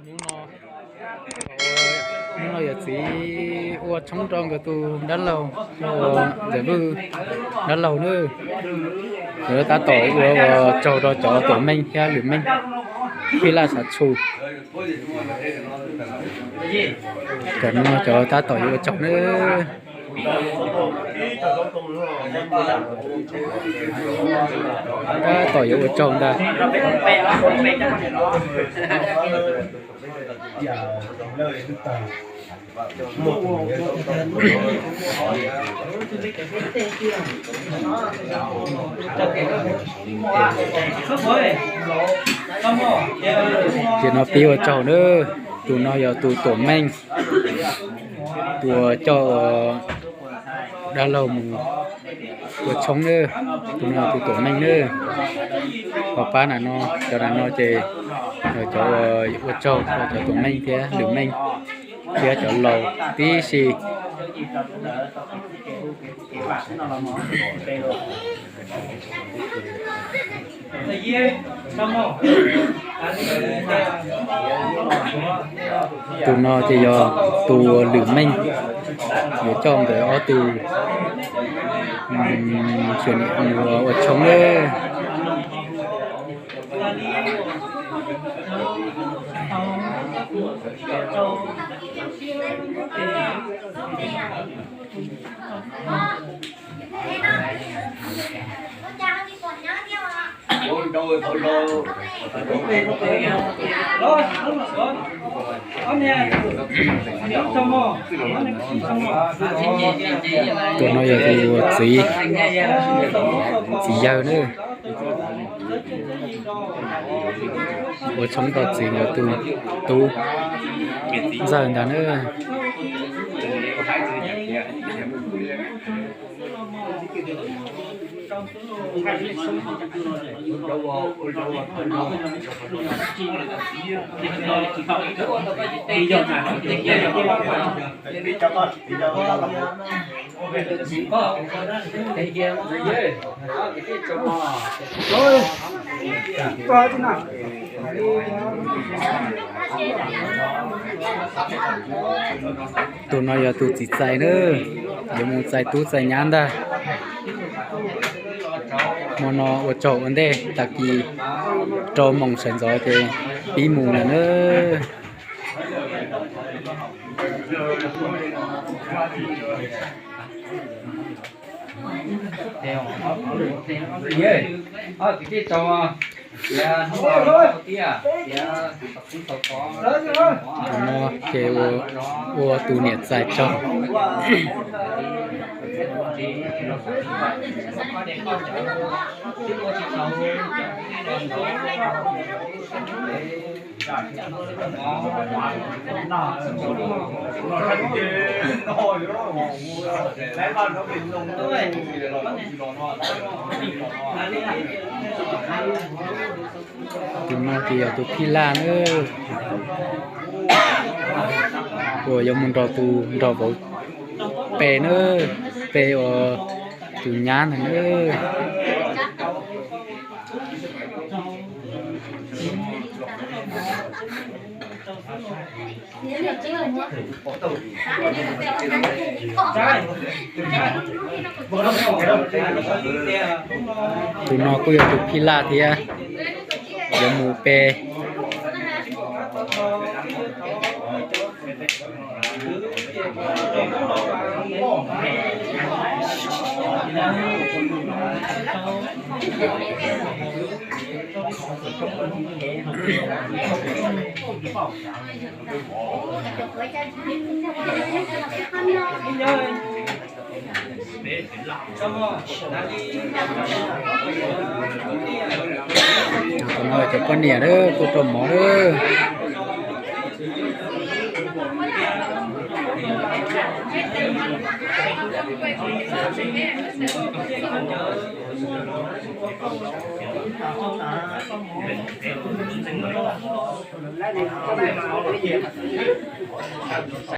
Hnub no, hnub no yawm txiv ua tshoob rau nkawd tus dab laug, ntxawm Vwj dab laug na. Nkawd tab tom ua ua tsaug rau cov tuam meej thiab lwm meej, phij laj sav txhu. Cov no cov tab tom yuav ua tsaug na. Tab tom yuav ua tsaug ntag. Ces no pib ua tsaug na. Tus no yog tus tuam meej, tus uas coj dab laug mus ua tshoob na. Tus no tus tuam meej na. Ho pab nram no, cov nram no ces yog cov uas ua tsaug rau cov tuam meej thiab lwm meej thiab cov laus tib si. Tus no ces yog tus lwm meej, yuav coj nkawd ob tug, mm, ua tshoob na. Tus no yog tus txiv, txiv yawg na. Ua tshoob rau txiv nkawd tus tub ntxawg ntag na. Tus no yog tus txiv txais na, yuav mus txais tub txais nyab ntag. Hmo no ua tsaug ua ntej, tag kis rau moos sawv ntxov ces pib mus lawm na. Tus no ces ua tus niam txais tsaug. Tus no ces yog tus phij laj na, uas yuav mus nrog tus nrog vauv pe na, pe uas tus nyab ntag na. Tus no kuj yog tus phij laj thiab, yuav mus pe. Cov no cov poj niam lawm, tuaj rau mov lawm.